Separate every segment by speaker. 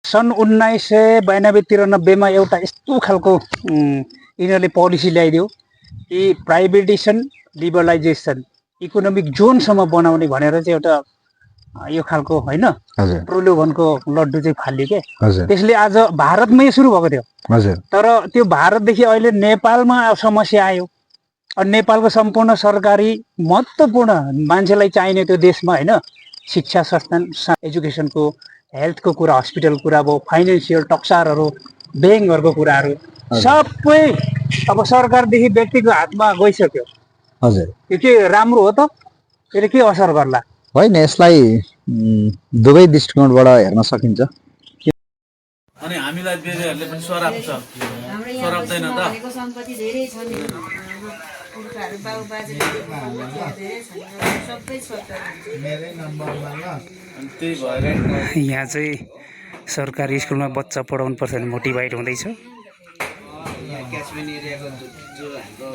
Speaker 1: सन् 1992-93 एउटा यस्तो खालको यिनीहरूले पोलिसी ल्याइदियो कि प्राइभेटाइजेसन लिबरलाइजेसन इकोनोमिक जोनसम्म बनाउने भनेर चाहिँ एउटा यो खालको होइन प्रलोभनको लड्डु चाहिँ फाल्यो के त्यसले आज भारतमै सुरु भएको थियो तर त्यो भारतदेखि अहिले नेपालमा समस्या आयो अनि नेपालको सम्पूर्ण सरकारी महत्त्वपूर्ण मान्छेलाई चाहिने त्यो देशमा होइन शिक्षा संस्थान एजुकेसनको हेल्थको कुरा हस्पिटलको कुरा अब फाइनेन्सियल टक्सारहरू ब्याङ्कहरूको कुराहरू सबै अब सरकारदेखि व्यक्तिको हातमा गइसक्यो हजुर यो के राम्रो हो त यसले के असर गर्ला होइन यसलाई दुवै दृष्टिकोणबाट हेर्न सकिन्छ
Speaker 2: अनि हामीलाई बेरेहरूले पनि सराप छ सराप्दैन त सम्पत्ति धेरै छन् पुर्खाहरू बाउ बाजेले धेरै छन् सबै
Speaker 1: त्यही भएर यहाँ चाहिँ सरकारी स्कुलमा बच्चा पढाउनु पर्छ भने मोटिभेट हुँदैछ
Speaker 3: क्याचमेन्ट एरियाको जो हाम्रो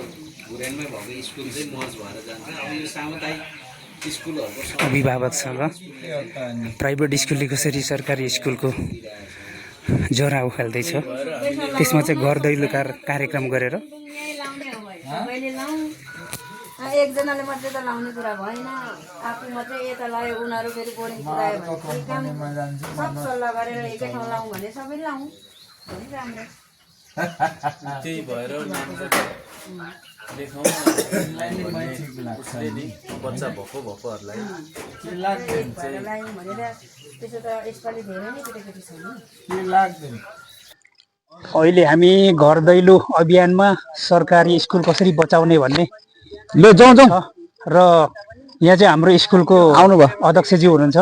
Speaker 3: घुरेनमै भएको स्कुल चाहिँ मर्ज भएर जान्छ अब यो सामुदायिक स्कुलहरूको
Speaker 1: अभिभावकसँग प्राइभेट स्कुलले कसरी सरकारी स्कुलको जरा उखाल्दैछ त्यसमा चाहिँ घर दैलो कार्यक्रम गरेर
Speaker 2: एकजनाले मात्रै त लाउने कुरा भएन आफू मात्रै यता लायो उनीहरू फेरि बोर्डिङ पुऱ्यायो भने सब सल्लाह गरेर एकै ठाउँ लाउँ भने सबैले लाउँ राम्रो
Speaker 4: त्यही भएर देखाउँ बच्चा भएकोहरूलाई
Speaker 2: त्यसो त यसपालि धेरै नै केटाकेटी छन्
Speaker 1: अहिले हामी घर दैलो अभियानमा सरकारी स्कुल कसरी बचाउने भन्ने ल जाउँ र यहाँ चाहिँ हाम्रो स्कुलको आउनुभयो अध्यक्षज्यू हुनुहुन्छ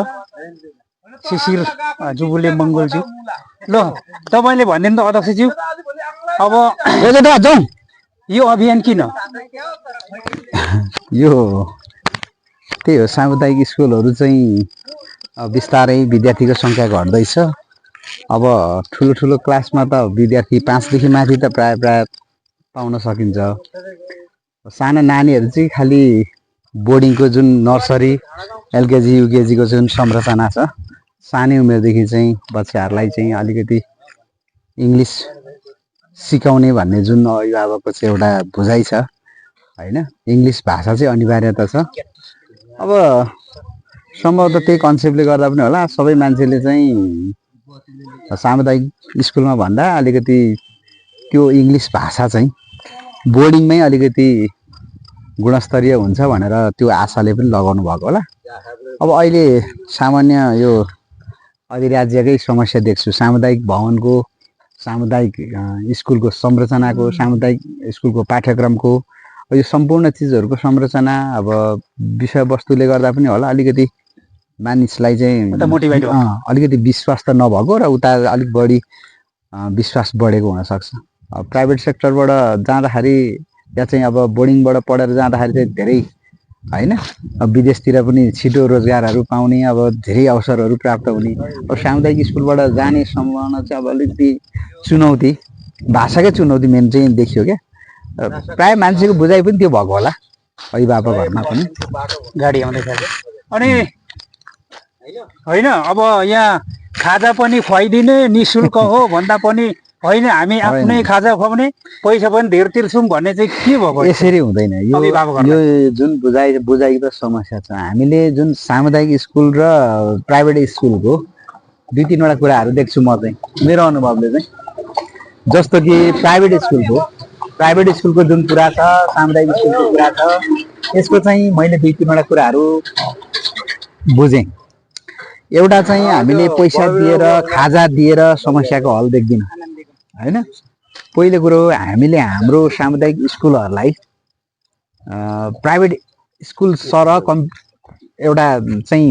Speaker 1: शिशिर जुबुले मङ्गोलज्यू ल तपाईँले भनिदिनु त अध्यक्षज्यू अब जाउँ यो अभियान किन
Speaker 5: यो त्यही हो सामुदायिक स्कुलहरू चाहिँ बिस्तारै विद्यार्थीको सङ्ख्या घट्दैछ अब ठुलो ठुलो क्लासमा त विद्यार्थी 5 देखि माथि त प्राय पाउन सकिन्छ साना नानीहरू चाहिँ खालि बोर्डिङको जुन नर्सरी एलकेजी युकेजीको जुन संरचना छ सानै उमेरदेखि चाहिँ बच्चाहरूलाई चाहिँ अलिकति इङ्ग्लिस सिकाउने भन्ने जुन अभिभावकको चाहिँ एउटा बुझाइ छ होइन इङ्ग्लिस भाषा चाहिँ अनिवार्यता छ अब सम्भवतः त्यही कन्सेप्टले गर्दा पनि होला सबै मान्छेले चाहिँ सामुदायिक स्कुलमा भन्दा अलिकति त्यो इङ्ग्लिस भाषा चाहिँ बोर्डिङमै अलिकति गुणस्तरीय हुन्छ भनेर त्यो आशाले पनि लगाउनु भएको होला अब अहिले सामान्य यो अधिराज्यकै समस्या देख्छु सामुदायिक भवनको सामुदायिक स्कुलको संरचनाको सामुदायिक स्कुलको पाठ्यक्रमको यो सम्पूर्ण चिजहरूको संरचना अब विषयवस्तुले गर्दा पनि होला अलिकति मानिसलाई चाहिँ अलिकति विश्वास त नभएको र उता अलिक बढी विश्वास बढेको हुनसक्छ प्राइभेट सेक्टरबाट जाँदाखेरि या चाहिँ अब बोर्डिङबाट पढेर जाँदाखेरि चाहिँ धेरै होइन विदेशतिर पनि छिटो रोजगारहरू पाउने अब धेरै अवसरहरू प्राप्त हुने अब सामुदायिक स्कुलबाट जाने सम्भावना चाहिँ अब अलिकति चुनौती भाषाकै चुनौती मेन चाहिँ देखियो क्या प्राय मान्छेको बुझाइ पनि त्यो भएको होला अभिभावकहरूमा पनि
Speaker 1: गाडी आउँदैछ अनि होइन अब यहाँ खाजा पनि खुवाइदिने निःशुल्क हो भन्दा पनि होइन हामी आफ्नै खाजा खुवाउने पैसा पनि धेर तिर्छौँ भन्ने चाहिँ के भएको
Speaker 5: यसरी हुँदैन यो जुन बुझाइको समस्या छ हामीले जुन सामुदायिक स्कुल र प्राइभेट स्कुलको 2-3वटा कुराहरू देख्छु म चाहिँ मेरो अनुभवले चाहिँ जस्तो कि प्राइभेट स्कुलको जुन कुरा छ सामुदायिक स्कुलको कुरा छ यसको चाहिँ मैले 2-3वटा कुराहरू बुझेँ एउटा चाहिँ हामीले पैसा दिएर खाजा दिएर समस्याको हल देख्दिनँ हैन पहिलो कुरो हामीले हाम्रो सामुदायिक स्कुलहरूलाई प्राइभेट स्कुल सरह एउटा चाहिँ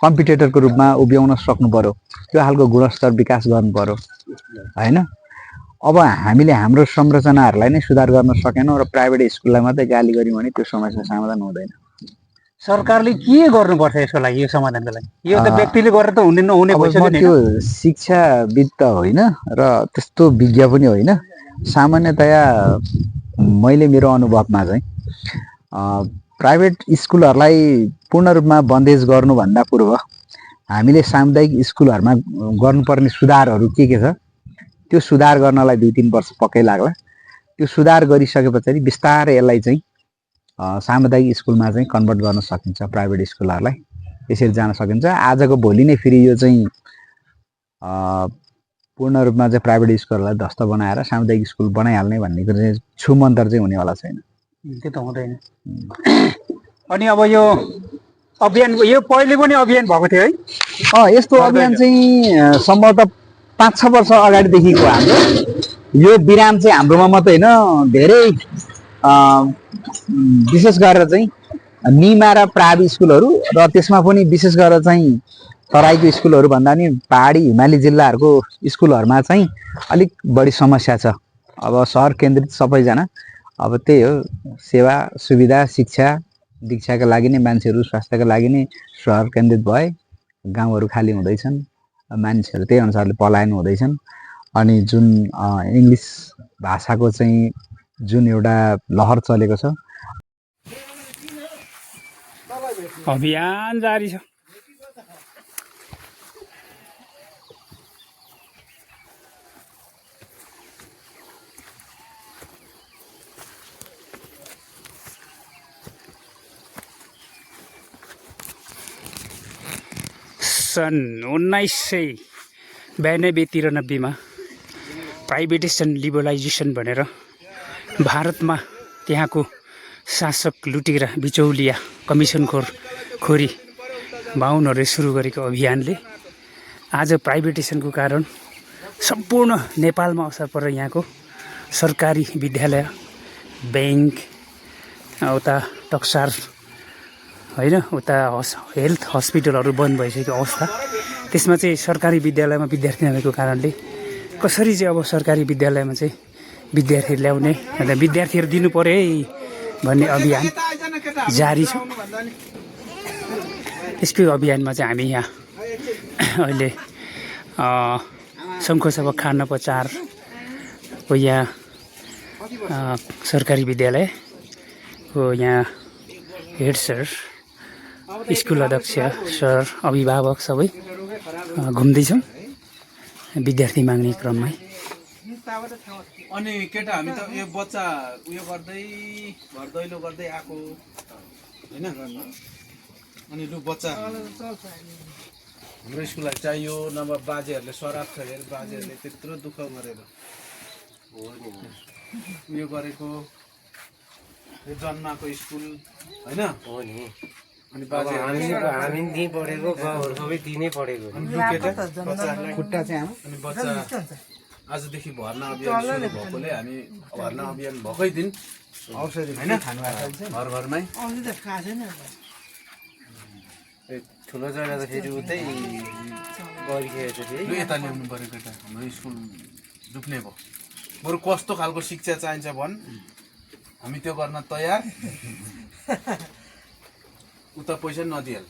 Speaker 5: कम्पिटिटरको रूपमा उभ्याउन सक्नु पर्यो त्यो खालको गुणस्तर विकास गर्नु पर्यो हैन अब हामीले हाम्रो संरचनाहरूलाई नै सुधार गर्न सकेनौँ र प्राइभेट स्कुललाई मात्रै गाली गर्यौँ भने त्यो समस्या समाधान हुँदैन
Speaker 1: सरकारले के गर्नुपर्छ यसको लागि यो समाधानको लागि यो त व्यक्तिले गरेर त हुने नहुने भइसक्यो नि
Speaker 5: त्यो शिक्षाविद त होइन र त्यस्तो विज्ञ पनि होइन सामान्यतया मैले मेरो अनुभवमा चाहिँ प्राइभेट स्कुलहरूलाई पूर्ण रूपमा बन्देज गर्नुभन्दा पूर्व हामीले सामुदायिक स्कुलहरूमा गर्नुपर्ने सुधारहरू के छ त्यो सुधार गर्नलाई 2-3 वर्ष पक्कै लाग्ला। त्यो सुधार गरिसके पछाडि बिस्तारै यसलाई चाहिँ सामुदायिक स्कुलमा चाहिँ कन्भर्ट गर्न सकिन्छ, प्राइभेट स्कुलहरूलाई यसरी जान सकिन्छ। आजको भोलि नै फेरि यो चाहिँ पूर्ण रूपमा चाहिँ प्राइभेट स्कुलहरूलाई ध्वस्त बनाएर सामुदायिक स्कुल बनाइहाल्ने भन्ने कुरा चाहिँ छुमन्तर चाहिँ हुनेवाला छैन।
Speaker 1: त्यो त हुँदैन। अनि अब यो अभियान यो पहिले पनि अभियान भएको थियो है?
Speaker 5: यस्तो अभियान चाहिँ सम्भवतः 5-6 वर्ष अगाडिदेखिको हाम्रो यो विराम चाहिँ हाम्रोमा मात्रै होइन, धेरै विशेष गरेर चाहिँ निमा र प्रावि स्कुलहरू र त्यसमा पनि विशेष गरेर चाहिँ तराईको स्कुलहरू भन्दा पनि पहाडी हिमाली जिल्लाहरूको स्कुलहरूमा चाहिँ अलिक बढी समस्या छ। अब सहर केन्द्रित सबैजना अब त्यही हो, सेवा सुविधा शिक्षा दीक्षाका लागि नै मान्छेहरू स्वास्थ्यका लागि नै सहर केन्द्रित भए गाउँहरू खाली हुँदैछन्, मानिसहरू त्यही अनुसारले पलायन हुँदैछन्। अनि जुन इङ्ग्लिस भाषाको चाहिँ जुन एउटा लहर चलेको छ
Speaker 1: अभियान जारी छ। सन् 1992-93 प्राइभेटेसन लिबरलाइजेसन भनेर भारतमा त्यहाँको शासक लुटेर बिचौलिया कमिसनखोरी बाहुनहरूले सुरु गरेको अभियानले आज प्राइभेटेसनको कारण सम्पूर्ण नेपालमा असर परेर यहाँको सरकारी विद्यालय, ब्याङ्क, उता टक्सार होइन, उता हेल्थ हस्पिटलहरू बन्द भइसकेको अवस्था। त्यसमा चाहिँ सरकारी विद्यालयमा विद्यार्थी नभएको कारणले कसरी चाहिँ अब सरकारी विद्यालयमा चाहिँ विद्यार्थीहरू ल्याउने, अन्त विद्यार्थीहरू दिनु पर्यो है भन्ने अभियान जारी छ। यसकै अभियानमा चाहिँ हामी यहाँ अहिले शङ्खसभा खानप 4 को यहाँ सरकारी विद्यालयको यहाँ हेड सर, स्कुल अध्यक्ष सर, अभिभावक सबै घुम्दैछौँ विद्यार्थी माग्ने क्रममै।
Speaker 4: अनि केटा हामी त यो बच्चा उयो गर्दै घर दैलो गर्दै आएको होइन। अनि लु बच्चा हाम्रो स्कुललाई चाहियो, नभए बाजेहरूले शराब खेलेर बाजेहरूले त्यत्रो दुःख गरेर उयो गरेको यो जन्माको स्कुल होइन हो नि। अनि
Speaker 6: हामी त्यहीँ पढेको, गाउँहरू सबै त्यहीँ नै पढेको।
Speaker 5: खुट्टा चाहिँ
Speaker 4: अनि बच्चा आजदेखि भर्ना अभियान सुरु भएकोले हामी भर्ना अभियान भएकै दिन औषधि होइन घर घरमै
Speaker 6: ठुलो जग्गा त फेरि उतै गरिखेको थियो।
Speaker 4: लु यता ल्याउनु पऱ्यो केटा, हाम्रो स्कुल डुब्ने भयो। बरु कस्तो खालको शिक्षा चाहिन्छ भन्, हामी त्यो गर्न तयार। उता पैसा नदिहाल।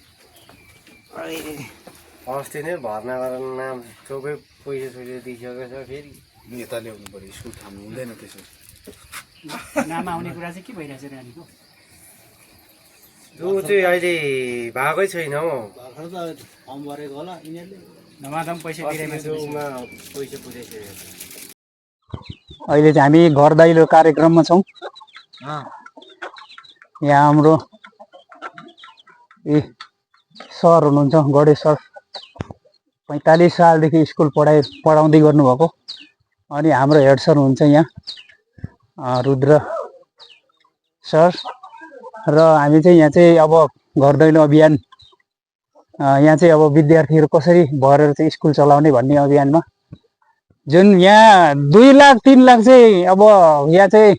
Speaker 6: अस्ति नै भर्ना गरेर नाम सबै पैसा दिइसकेको छ। फेरि
Speaker 4: यता ल्याउनु पऱ्यो, स्कुल थाम्नु हुँदैन त्यसो।
Speaker 1: नाम आउने कुरा चाहिँ के भइरहेछ नानीको?
Speaker 6: त्यो चाहिँ अहिले भएकै छैन हौ।
Speaker 3: फर्म भरेको होला यिनीहरूले,
Speaker 1: धमाधम पैसा दिइरहेको
Speaker 6: त्योमा पैसा पुगेको छ।
Speaker 1: अहिले चाहिँ हामी घर दैलो कार्यक्रममा छौँ। यहाँ हाम्रो सर हुनुहुन्छ गणेश सर, 45 सालदेखि स्कुल पढाउँदै गर्नुभएको। अनि हाम्रो हेड सर हुनुहुन्छ यहाँ रुद्र सर। र हामी चाहिँ यहाँ चाहिँ अब घर दैलो अभियान, यहाँ चाहिँ अब विद्यार्थीहरू कसरी भरेर चाहिँ स्कुल चलाउने भन्ने अभियानमा जुन यहाँ 2 लाख 3 लाख चाहिँ अब यहाँ चाहिँ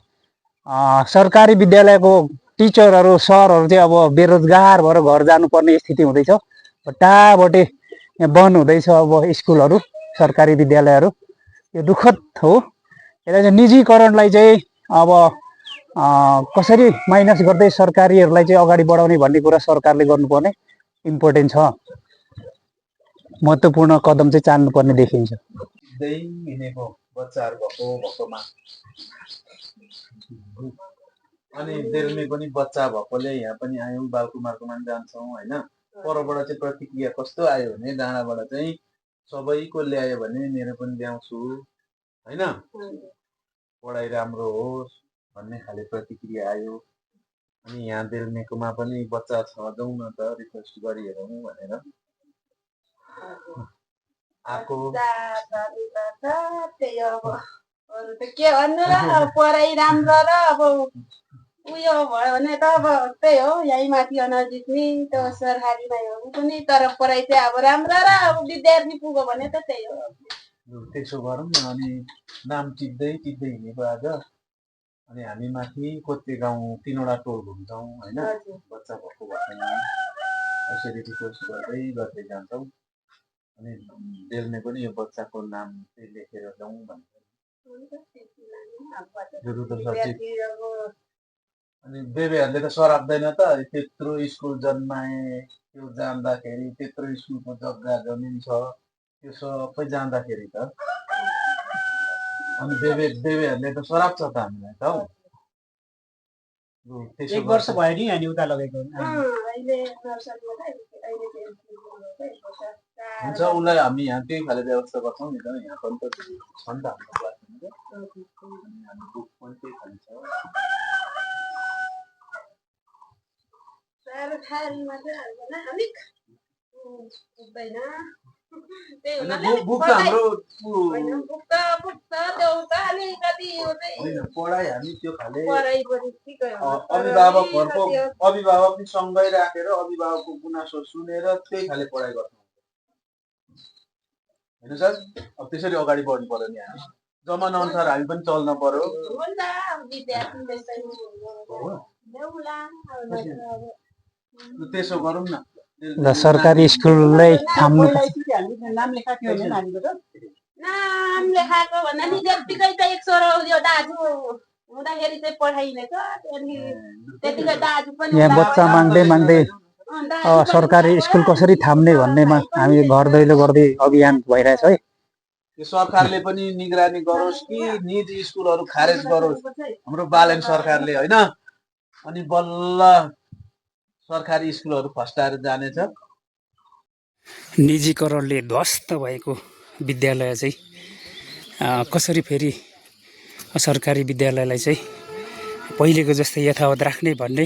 Speaker 1: सरकारी विद्यालयको टिचरहरू सरहरू चाहिँ अब बेरोजगार भएर घर जानुपर्ने स्थिति हुँदैछ। बट्टाबट्टै यहाँ बन्द हुँदैछ अब स्कुलहरू, सरकारी विद्यालयहरू। यो दुःखद हो। यसलाई चाहिँ निजीकरणलाई चाहिँ अब कसरी माइनस गर्दै सरकारीहरूलाई चाहिँ अगाडि बढाउने भन्ने कुरा सरकारले गर्नुपर्ने इम्पोर्टेन्ट छ, महत्त्वपूर्ण कदम चाहिँ चाल्नुपर्ने देखिन्छ।
Speaker 4: हिँडेको बच्चाहरू भएकोमा अनि देल्ने पनि बच्चा भएकोले यहाँ पनि आयौँ, बालकुमारकोमा पनि जान्छौँ होइन।
Speaker 7: परबाट चाहिँ प्रतिक्रिया कस्तो आयो भने डाँडाबाट चाहिँ सबैको ल्यायो भने मेरो पनि ल्याउँछु होइन, पढाइ राम्रो होस् भन्ने खाले प्रतिक्रिया आयो। अनि यहाँ बेल्नेकोमा पनि बच्चा छ, जाउँ न त रिक्वेस्ट गरी हेरौँ भनेर आएको।
Speaker 2: त्यही हो अब अरू त के भन्नु र, अब पढाइ राम्रो र अब उयो भयो भने त अब त्यही हो, यहीँ माथि नजिक नि त सरकारीमा हो पनि, तर पढाइ चाहिँ अब राम्रो र अब विद्यार्थी पुग्यो भने त त्यही हो।
Speaker 7: त्यसो गरौँ न। अनि नाम टिप्दै टिप्दै हिँडेको आज। अनि हामी माथि कोचे गाउँ 3वटा टोल घुम्छौँ होइन, बच्चा भएको भएन यसरी रिक्वेस्ट गर्दै गर्दै जान्छौँ। अनि बेल्ने पनि यो बच्चाको नाम चाहिँ लेखेर जाउँ भन्छ। अनि बेबेहरूले त सराप्दैन त, त्यत्रो स्कुल जन्माए, त्यो जान्दाखेरि त्यत्रो स्कुलको जग्गा जमिन छ, त्यो सबै जान्दाखेरि त अनि बेबेहरूले त सराप्छ त हामीलाई त हौ।
Speaker 1: एक वर्ष भयो नि हामी उता लगेको।
Speaker 7: हुन्छ, उसलाई हामी यहाँ त्यही खाले व्यवस्था गर्छौँ नि त। यहाँ पनि त छ नि त हाम्रो क्लासमा, हामी बुक पनि त्यही खाले छ। पढाइ हामी त्यो खाले अभिभावक सँगै राखेर अभिभावकको गुनासो सुनेर त्यही खाले पढाइ गर्छौँ होइन सर। अब त्यसरी अगाडि बढ्नु पर्यो नि, हामी जमाना अनुसार हामी पनि चल्न पर्यो। त्यसो गरौँ न।
Speaker 1: सरकारी स्कुललाई थाम्नु
Speaker 2: नाम लेखाएको भन्दा नि त्यतिकै त 100 यो दाजु हुँदाखेरि चाहिँ पठाइने छ। त्यतिकै दाजु पनि
Speaker 1: यहाँ बच्चा माग्दै माग्दै सरकारी स्कुल कसरी थाम्ने भन्नेमा हामी घर दैलो गर्दै अभियान भइरहेछ है।
Speaker 7: यो सरकारले पनि निगरानी गरोस् कि निजी स्कुलहरू खारेज गरोस् हाम्रो बालन सरकारले होइन। अनि बल्ल सरकारी स्कुलहरू फस्टाएर जानेछ।
Speaker 1: निजीकरणले ध्वस्त भएको विद्यालय चाहिँ कसरी फेरि सरकारी विद्यालयलाई चाहिँ पहिलेको जस्तै यथावत राख्ने भन्ने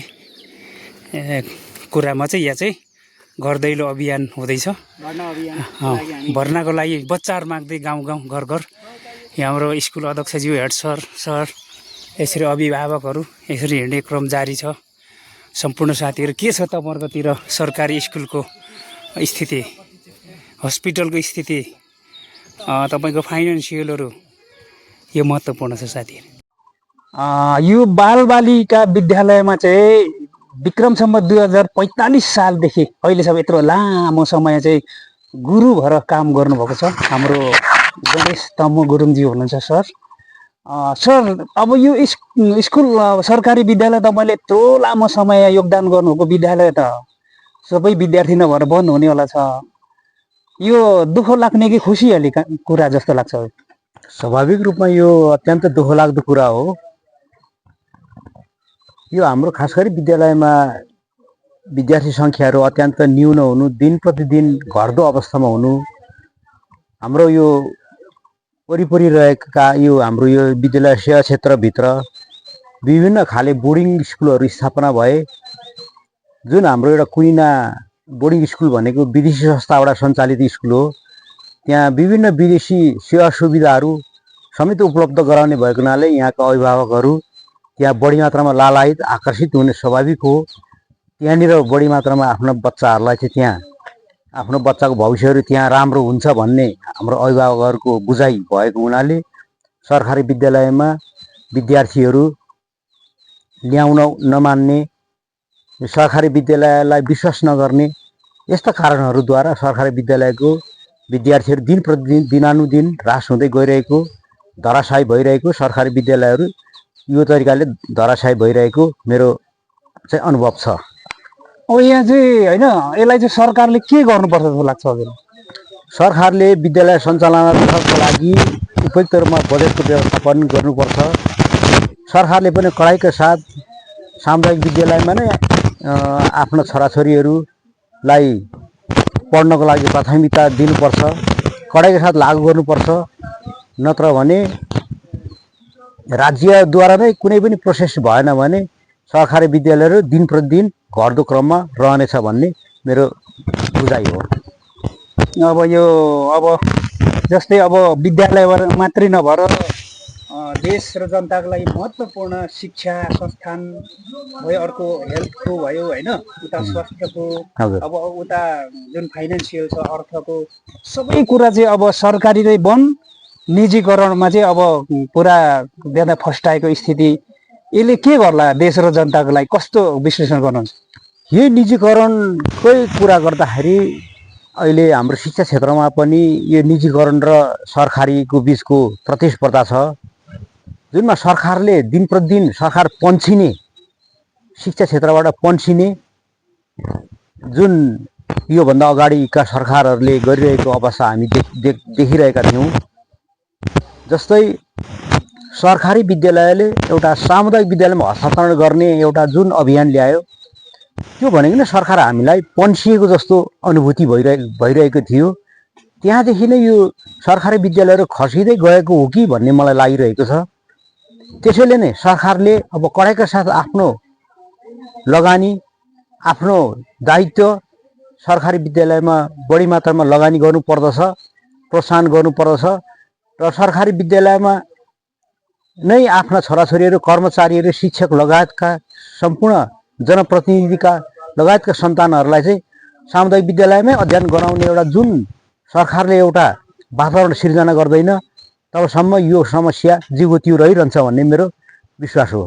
Speaker 1: कुरामा चाहिँ यहाँ चाहिँ घर दैलो अभियान हुँदैछ। भर्नाको लागि बच्चाहरू माग्दै गाउँ गाउँ घर घर यहाँ हाम्रो स्कुल अध्यक्षज्यू, हेड सर, यसरी अभिभावकहरू यसरी हिँड्ने क्रम जारी छ। सम्पूर्ण साथीहरू के छ तपाईँहरूकोतिर सरकारी स्कुलको स्थिति, हस्पिटलको स्थिति, तपाईँको फाइनेन्सियलहरू, यो महत्त्वपूर्ण छ साथीहरू। यो बालबालिका विद्यालयमा चाहिँ विक्रमसम्म 2045 सालदेखि अहिलेसम्म यत्रो लामो समय चाहिँ गुरु भएर काम गर्नुभएको छ हाम्रो गणेश तम्मु गुरुङजी हुनुहुन्छ सर। सर, अब यो स्कुल सरकारी विद्यालय तपाईँले यत्रो लामो समय योगदान गर्नुभएको विद्यालय त सबै विद्यार्थी नभएर बन्द हुनेवाला छ, यो दुःख लाग्ने कि खुसीयाली कुरा जस्तो लाग्छ?
Speaker 5: स्वाभाविक रूपमा यो अत्यन्त दुःख लाग्दो कुरा हो। यो हाम्रो खास गरी विद्यालयमा विद्यार्थी सङ्ख्याहरू अत्यन्त न्यून हुनु, दिन प्रतिदिन घट्दो अवस्थामा हुनु, हाम्रो यो वरिपरि रहेका यो हाम्रो यो विद्यालय सेवा क्षेत्रभित्र विभिन्न खाले बोर्डिङ स्कुलहरू स्थापना भए। जुन हाम्रो एउटा कुइना बोर्डिङ स्कुल भनेको विदेशी संस्थाबाट सञ्चालित स्कुल हो। त्यहाँ विभिन्न विदेशी सेवा सुविधाहरू समेत उपलब्ध गराउने भएको हुनाले यहाँका अभिभावकहरू त्यहाँ बढी मात्रामा लालायित आकर्षित हुने स्वाभाविक हो। त्यहाँनिर बढी मात्रामा आफ्नो बच्चाहरूलाई चाहिँ त्यहाँ आफ्नो बच्चाको भविष्यहरू त्यहाँ राम्रो हुन्छ भन्ने हाम्रो अभिभावकहरूको बुझाइ भएको हुनाले सरकारी विद्यालयमा विद्यार्थीहरू ल्याउन नमान्ने, सरकारी विद्यालयलाई विश्वास नगर्ने यस्ता कारणहरूद्वारा सरकारी विद्यालयको विद्यार्थीहरू दिन प्रतिदिन दिनानुदिन ह्रास हुँदै गइरहेको, धराशायी भइरहेको, सरकारी विद्यालयहरू यो तरिकाले धराशायी भइरहेको मेरो चाहिँ अनुभव छ।
Speaker 1: अब यहाँ चाहिँ होइन, यसलाई चाहिँ सरकारले के गर्नुपर्छ जस्तो लाग्छ हजुर?
Speaker 5: सरकारले विद्यालय सञ्चालनको लागि उपयुक्त रूपमा बजेटको व्यवस्थापन गर्नुपर्छ। सरकारले पनि कडाइका साथ सामुदायिक विद्यालयमा नै आफ्नो छोराछोरीहरू लाई पढ्नको लागि प्राथमिकता दिनुपर्छ, कडाइका साथ लागू गर्नुपर्छ। नत्र भने राज्यद्वारा नै कुनै पनि प्रोसेस भएन भने सरकारी विद्यालयहरू दिन प्रतिदिन घट्दो क्रममा रहनेछ भन्ने मेरो बुझाइ हो।
Speaker 1: अब जस्तै अब विद्यालय मात्रै नभएर देश र जनताको लागि महत्त्वपूर्ण शिक्षा संस्थान भयो, अर्को हेल्थको भयो होइन, उता स्वास्थ्यको,
Speaker 5: हजुर।
Speaker 1: अब उता जुन फाइनेन्सियल छ अर्थको सबै कुरा चाहिँ अब सरकारी नै निजीकरणमा चाहिँ अब पुरा ज्यादा फस्टाएको स्थिति, यसले के गर्ला देश र जनताको लागि, कस्तो विश्लेषण गर्नुहुन्छ?
Speaker 5: यही निजीकरणकै कुरा गर्दाखेरि अहिले हाम्रो शिक्षा क्षेत्रमा पनि यो निजीकरण र सरकारीको बिचको प्रतिस्पर्धा छ, जुनमा सरकारले दिन प्रतिदिन सरकार पन्छिने, शिक्षा क्षेत्रबाट पन्छिने जुन योभन्दा अगाडिका सरकारहरूले गरिरहेको अवस्था हामी देखिरहेका थियौँ। जस्तै सरकारी विद्यालयले एउटा सामुदायिक विद्यालयमा हस्तान्तरण गर्ने एउटा जुन अभियान ल्यायो, त्यो भनेको नै सरकार हामीलाई पन्सिएको जस्तो अनुभूति भइरहेको थियो। त्यहाँदेखि नै यो सरकारी विद्यालयहरू खसिँदै गएको हो कि भन्ने मलाई लागिरहेको छ। त्यसैले नै सरकारले अब कडाइका साथ आफ्नो लगानी, आफ्नो दायित्व सरकारी विद्यालयमा बढी मात्रामा लगानी गर्नुपर्दछ, प्रोत्साहन गर्नुपर्दछ र सरकारी विद्यालयमा नै आफ्ना छोराछोरीहरू, कर्मचारीहरू, शिक्षक लगायतका सम्पूर्ण जनप्रतिनिधिका लगायतका सन्तानहरूलाई चाहिँ सामुदायिक विद्यालयमै अध्ययन गराउने एउटा जुन सरकारले एउटा वातावरण सिर्जना गर्दैन, तबसम्म यो समस्या जीवो रहिरहन्छ भन्ने मेरो विश्वास हो।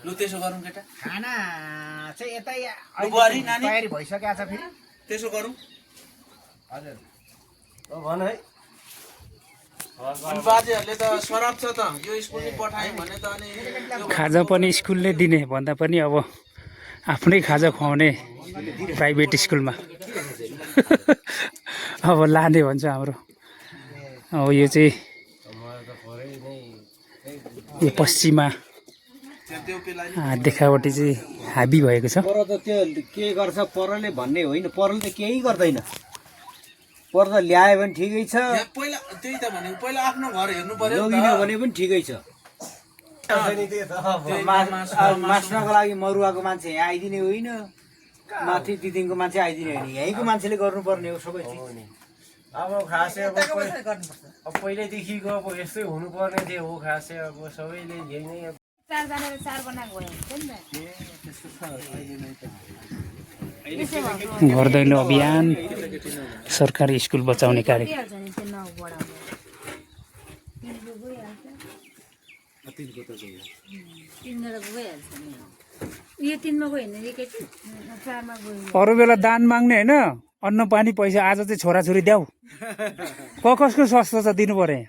Speaker 4: लु त्यसो गरौँ केटा,
Speaker 8: खाना चाहिँ यतै
Speaker 4: बुहारी नानी
Speaker 8: तयारी भइसकेको छ फेरि।
Speaker 4: त्यसो गरौँ।
Speaker 6: हजुर भन है।
Speaker 4: अनि बाजेहरूले त शराब छ त, यो स्कुल नै पठायौँ भने त अनि
Speaker 1: खाजा पनि स्कुलले दिने भन्दा पनि अब आफ्नै खाजा खुवाउने प्राइभेट स्कुलमा अब लाने भन्छ हाम्रो। अब यो चाहिँ यो पश्चिमा देखावटी चाहिँ हाबी भएको छ।
Speaker 6: पर त त्यो के गर्छ परले भन्ने होइन, परले त केही गर्दैन। पर त ल्यायो भने ठिकै छ,
Speaker 4: पहिला त्यही त भनेको, पहिला आफ्नो घर हेर्नु पर्यो,
Speaker 6: लगिन भने पनि ठिकै छ। मास्नको लागि मरुवाको मान्छे यहाँ आइदिने होइन, माथि दिदिङको मान्छे आइदिने होइन, यहीँको मान्छेले गर्नुपर्ने हो सबै चिज।
Speaker 9: अब खासै अब पहिल्यैदेखिको अब यस्तै हुनुपर्ने थियो हो। खासै अब सबैले यही नै
Speaker 1: घर दैलो अभियान, सरकारी स्कुल बचाउने कार्यक्रम। अरू बेला दान माग्ने होइन, अन्न पानी पैसा, आज चाहिँ छोराछोरी द्याउ, कसको सस्तो छ दिनु पर्यो।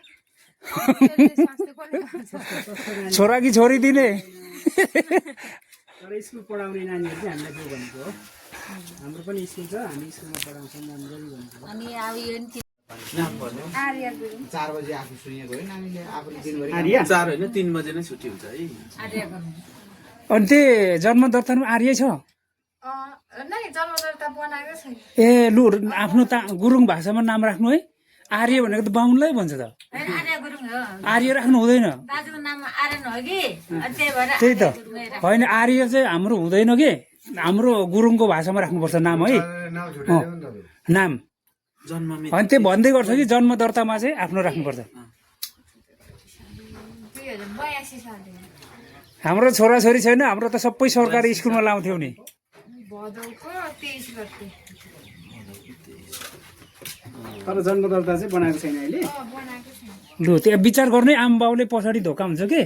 Speaker 1: छोरा कि छोरी दिने?
Speaker 8: स्कुल पढाउने नानीहरू चाहिँ हामीलाई के भनेको हो, हाम्रो पनि स्कुल छ, हामी स्कुलमा पढाउँछौँ नानीहरू भनेको।
Speaker 2: अनि अब यो
Speaker 6: 4 बजे आफू सुनेको होइन, हामीले आफूले दिनभरि
Speaker 4: 4 होइन 3 बजे नै छुट्टी हुन्छ है।
Speaker 1: अनि त्यही जन्म दर्तामा आर्य छ। ए लु, आफ्नो गुरुङ भाषामा नाम राख्नु है। आर्य भनेको त बाहुनलाई भन्छ त, आर्य राख्नु हुँदैन। त्यही त होइन, आर्य चाहिँ हाम्रो हुँदैन कि, हाम्रो गुरुङको भाषामा राख्नुपर्छ नाम है। नाम अनि त्यो भन्दै गर्छ कि जन्म दर्तामा चाहिँ आफ्नो राख्नुपर्छ। हाम्रो छोराछोरी छैन, हाम्रो त सबै सरकारी स्कुलमा लाउँथ्यौँ नि।
Speaker 8: तर जन्म दर्ता चाहिँ बनाएको छैन अहिले।
Speaker 1: लु त्यहाँ विचार गर्ने, आमा बाउले पछाडि धोका हुन्छ कि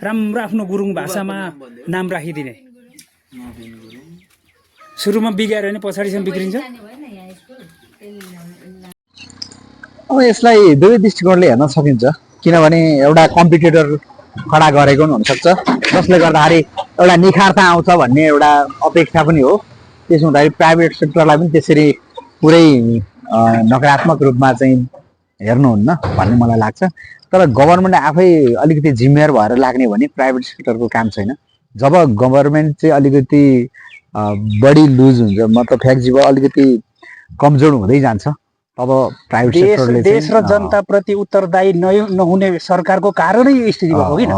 Speaker 1: राम्रो आफ्नो गुरुङ भाषामा नाम राखिदिने। सुरुमा बिगाएर भने पछाडिसम्म बिग्रिन्छ।
Speaker 5: अब यसलाई दुवै दृष्टिकोणले हेर्न सकिन्छ, किनभने एउटा कम्पिटिटर खडा गरेको पनि हुनसक्छ, जसले गर्दाखेरि एउटा निखारता आउँछ भन्ने एउटा अपेक्षा पनि हो। त्यसो हुँदाखेरि प्राइभेट सेक्टरलाई पनि त्यसरी पुरै नकारात्मक रूपमा चाहिँ हेर्नुहुन्न भन्ने मलाई लाग्छ। तर गभर्मेन्ट आफै अलिकति जिम्मेवार भएर लाग्ने भने प्राइभेट सेक्टरको काम छैन। जब गभर्मेन्ट चाहिँ अलिकति बढी लुज हुन्छ, मतलब फ्याक्जिबल अलिकति कमजोर हुँदै जान्छ। अब प्राइभेट सेक्टरले
Speaker 1: देश र जनताप्रति उत्तरदायी नहुने सरकारको कारणै यो स्थिति भएको किन?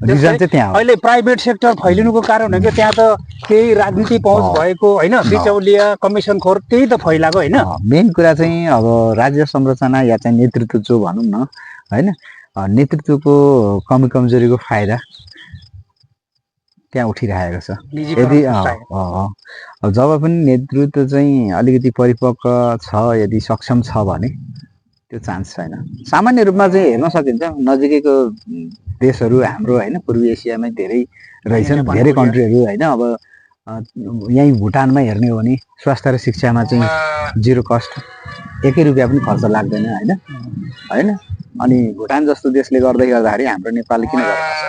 Speaker 5: रिजन चाहिँ त्यहाँ हो।
Speaker 1: अहिले प्राइभेट सेक्टर फैलिनुको कारण हो कि त्यहाँ त केही राजनीति पहुँच भएको होइन, बिचौलिया कमिसनखोर त्यही त फैलाएको होइन।
Speaker 5: मेन कुरा चाहिँ अब राज्य संरचना या चाहिँ नेतृत्व जो भनौँ न होइन, नेतृत्वको कमी कमजोरीको फाइदा त्यहाँ उठिरहेको छ। यदि जब पनि नेतृत्व चाहिँ अलिकति परिपक्व छ, यदि सक्षम छ भने त्यो चान्स छैन। सामान्य रूपमा चाहिँ हेर्न सकिन्छ नजिकैको देशहरू हाम्रो होइन, पूर्वी एसियामै धेरै रहेछन्, धेरै कन्ट्रीहरू होइन। अब यहीँ भुटानमा हेर्ने हो भने स्वास्थ्य र शिक्षामा चाहिँ 0 कस्ट, 1 रुपियाँ पनि खर्च लाग्दैन होइन। अनि भुटान जस्तो देशले गर्दाखेरि हाम्रो नेपालले किन गर्न सक्छ?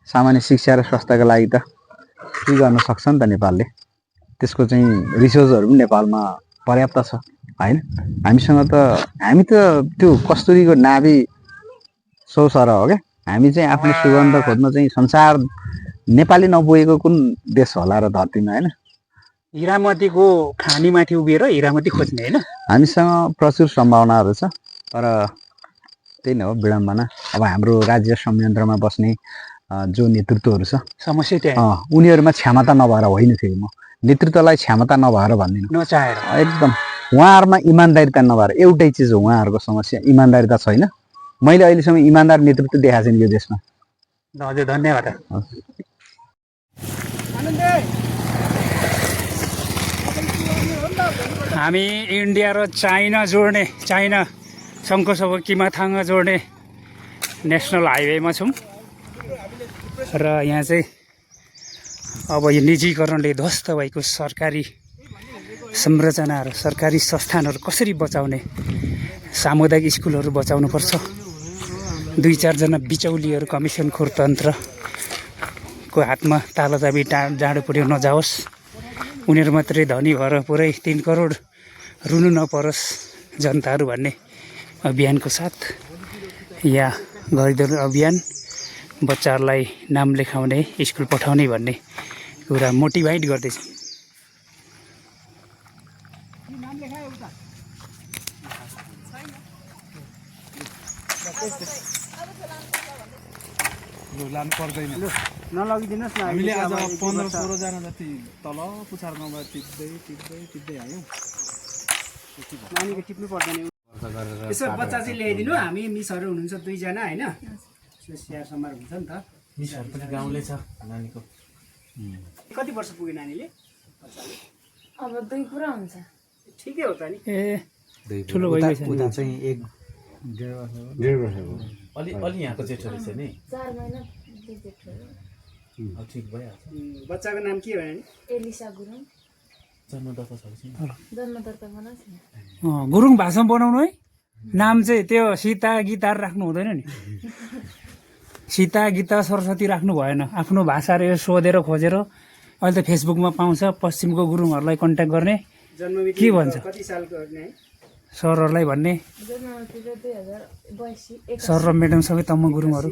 Speaker 5: सामान्य शिक्षा र स्वास्थ्यको लागि त के गर्न सक्छ नि त नेपालले। त्यसको चाहिँ रिसोर्सहरू पनि नेपालमा पर्याप्त छ होइन। हामी त त्यो कस्तुरीको नाभि सौसर हो क्या। हामी चाहिँ आफ्नो सुगन्ध खोज्न चाहिँ संसार नेपाली नपुगेको कुन देश होला र धरतीमा होइन।
Speaker 1: हिरामतीको खानीमाथि उभिएर हिरामती खोज्ने होइन।
Speaker 5: हामीसँग प्रचुर सम्भावनाहरू छ, तर त्यही नै हो विडम्बना। अब हाम्रो राज्य संयन्त्रमा बस्ने जो नेतृत्वहरू छ,
Speaker 1: समस्या त्यहाँ
Speaker 5: उनीहरूमा क्षमता नभएर होइन, फेरि म नेतृत्वलाई क्षमता नभएर भन्दिनँ,
Speaker 1: नचाहेर
Speaker 5: एकदम उहाँहरूमा इमान्दारिता नभएर। एउटै चिज हो उहाँहरूको समस्या, इमान्दारिता छैन। मैले अहिलेसम्म इमान्दार नेतृत्व देखाएको छैन यो देशमा।
Speaker 1: हजुर धन्यवाद। हामी इन्डिया र चाइना जोड्ने, चाइनासँगको किमाथाङ जोड्ने नेसनल हाइवेमा छौँ र यहाँ चाहिँ अब यो निजीकरणले ध्वस्त भएको सरकारी संरचनाहरू, सरकारी संस्थानहरू कसरी बचाउने, सामुदायिक स्कुलहरू बचाउनुपर्छ। 2-4 जना बिचौलीहरू कमिसनखोर तन्त्रको हातमा तालाचाबी जाँडो पुर्याउ नजाओस्, उनीहरू मात्रै धनी भएर पुरै 3 करोड रुनु नपरोस् जनताहरू भन्ने अभियानको साथ यहाँ गरिदिनु अभियान, बच्चाहरूलाई नाम लेखाउने, स्कुल पठाउने भन्ने कुरा मोटिभेट गर्दैछ।
Speaker 4: लानु पर्दैन,
Speaker 8: नलगिदिनुहोस् न।
Speaker 4: हामीले आज 15-16 जना जति तल पुछार गाउँबाट टिप्दै आयौँ।
Speaker 8: नानीको टिप्नु पर्दैन। यसो बच्चा चाहिँ ल्याइदिनु, हामी मिसहरू हुनुहुन्छ 2 जना होइन, स्याहार समार हुन्छ नि त।
Speaker 4: मिसहरू पनि गाउँले छ नानीको।
Speaker 8: कति वर्ष पुग्यो नानीले?
Speaker 10: अब 2 पुरा हुन्छ।
Speaker 8: ठिकै हो त नि।
Speaker 1: ठुलो भइगएछ
Speaker 5: उता चाहिँ 1-1.5 वर्षको
Speaker 4: अलि यहाँको जेठो रहेछ नि।
Speaker 10: 4 महिना जेठो हो।
Speaker 4: ठिक भइहाल्छ।
Speaker 8: बच्चाको नाम के भयो नि?
Speaker 10: एलिसा गुरुङ।
Speaker 4: जन्मदत्ता छ कि छैन?
Speaker 10: जन्मदत्ता बनाएको छैन।
Speaker 1: गुरुङ भाषामा बनाउनु है। नाम चाहिँ त्यो सीता गीता राख्नु हुँदैन नि। सीता गीता सरस्वती राख्नु भएन। आफ्नो भाषाहरू सोधेर खोजेर अहिले त फेसबुकमा पाउँछ, पश्चिमको गुरुङहरूलाई कन्ट्याक्ट गर्ने, के भन्छ
Speaker 8: कति सालको गर्ने है
Speaker 1: सरहरूलाई भन्ने।
Speaker 10: जन्ममिति 2082।
Speaker 1: सर र म्याडम सबै तम्म गुरुङहरू।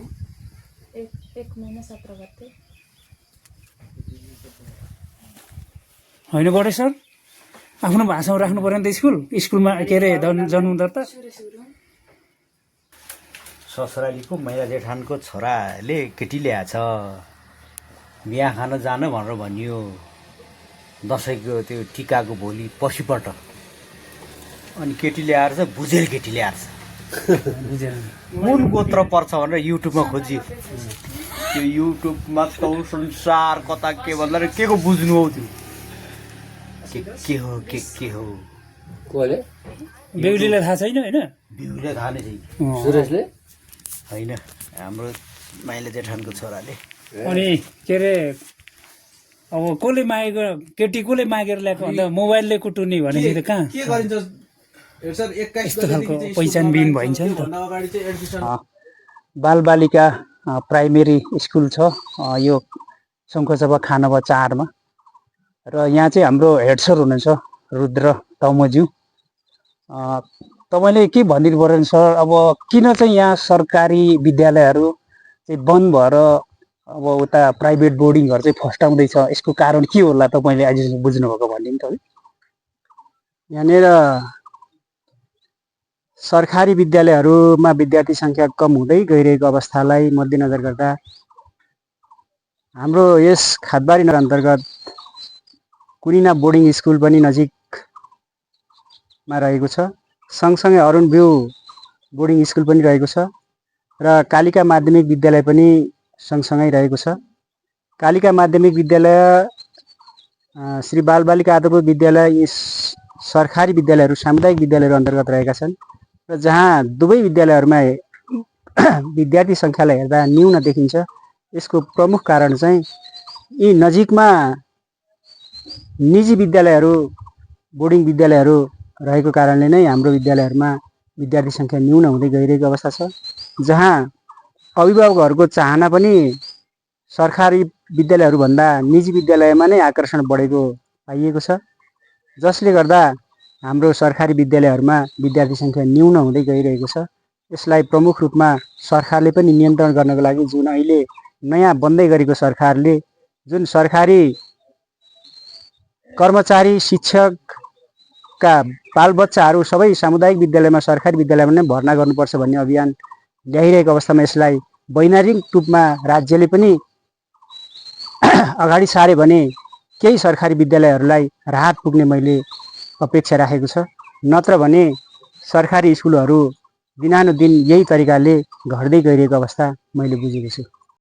Speaker 10: 1 महिना 17 गते।
Speaker 1: होइन गरे सर, आफ्नो भाषामा राख्नु पऱ्यो नि त। स्कुलमा के अरे जन्म दर्ता।
Speaker 6: ससुरालीको मैला जेठानको छोराले केटी ल्याएछ, बिहा खान जान भनेर भनियो। दसैँको त्यो टिकाको भोलि पछिपल्ट अनि केटी ल्याएर चाहिँ भुजेल केटी ल्याएर छ। कुन गोत्र पर्छ भनेर युट्युबमा खोजियो। त्यो युट्युबमा त संसार कता के भन्दा के को बुझ्नु हौ त्यो के हो के हो
Speaker 1: कसले? बेहुलीलाई थाहा छैन होइन?
Speaker 6: बिउले थाहा नै छैन।
Speaker 1: सुरेशले
Speaker 6: होइन, हाम्रो माइला जेठानको छोराले।
Speaker 1: अनि के अरे अब कसले मागेको केटी कसले मागेर ल्याएको अन्त मोबाइलले कुटुनी भनेपछि त कहाँ
Speaker 4: के गरिन्छ सर? 21
Speaker 1: यस्तो खालको पहिचानबिन भइन्छ नि त।
Speaker 4: अगाडि चाहिँ एडमिसन
Speaker 1: बालबालिका प्राइमेरी स्कुल छ यो शङ्खसभा खानवा 4 मा। र यहाँ चाहिँ हाम्रो हेड सर हुनुहुन्छ रुद्र तमज्यू। तपाईँले के भनिदिनु पर्यो सर, अब किन चाहिँ यहाँ सरकारी विद्यालयहरू चाहिँ बन्द भएर अब उता प्राइभेट बोर्डिङहरू चाहिँ फस्टाउँदैछ, यसको कारण के होला तपाईँले अहिलेसम्म बुझ्नुभएको भनिदिनु तपाईँ। यहाँनिर सरकारी विद्यालयहरूमा विद्यार्थी सङ्ख्या कम हुँदै गइरहेको अवस्थालाई मध्यनजर गर्दा हाम्रो यस खादबारी नगर अन्तर्गत कुनिना बोर्डिङ स्कुल पनि नजिकमा रहेको छ, सँगसँगै अरुण भ्यू बोर्डिङ स्कुल पनि रहेको छ र कालिका माध्यमिक विद्यालय पनि सँगसँगै रहेको छ। कालिका माध्यमिक विद्यालय, श्री बालबालिका आदर्श विद्यालय, यी सरकारी विद्यालयहरू सामुदायिक विद्यालयहरू अन्तर्गत रहेका छन् र जहाँ दुवै विद्यालयहरूमा विद्यार्थी सङ्ख्यालाई हेर्दा न्यून देखिन्छ। यसको प्रमुख कारण चाहिँ यी नजिकमा निजी विद्यालयहरू, बोर्डिङ विद्यालयहरू रहेको कारणले नै हाम्रो विद्यालयहरूमा विद्यार्थी सङ्ख्या न्यून हुँदै गइरहेको अवस्था छ, जहाँ अभिभावकहरूको चाहना पनि सरकारी विद्यालयहरूभन्दा निजी विद्यालयमा नै आकर्षण बढेको पाइएको छ, जसले गर्दा हाम्रो सरकारी विद्यालयहरूमा विद्यार्थी सङ्ख्या न्यून हुँदै गइरहेको छ। यसलाई प्रमुख रूपमा सरकारले पनि नियन्त्रण गर्नको लागि जुन अहिले नयाँ बन्दै गरेको सरकारले जुन सरकारी कर्मचारी, शिक्षकका बालबच्चाहरू सबै सामुदायिक विद्यालयमा, सरकारी विद्यालयमा नै भर्ना गर्नुपर्छ भन्ने अभियान ल्याइरहेको अवस्थामा यसलाई वैधानिक रूपमा राज्यले पनि अगाडि सारे भने केही सरकारी विद्यालयहरूलाई राहत पुग्ने मैले अपेक्षा राखेको छ। नत्र भने सरकारी स्कुलहरू दिनानुदिन यही तरिकाले घट्दै गइरहेको अवस्था मैले बुझेको छु।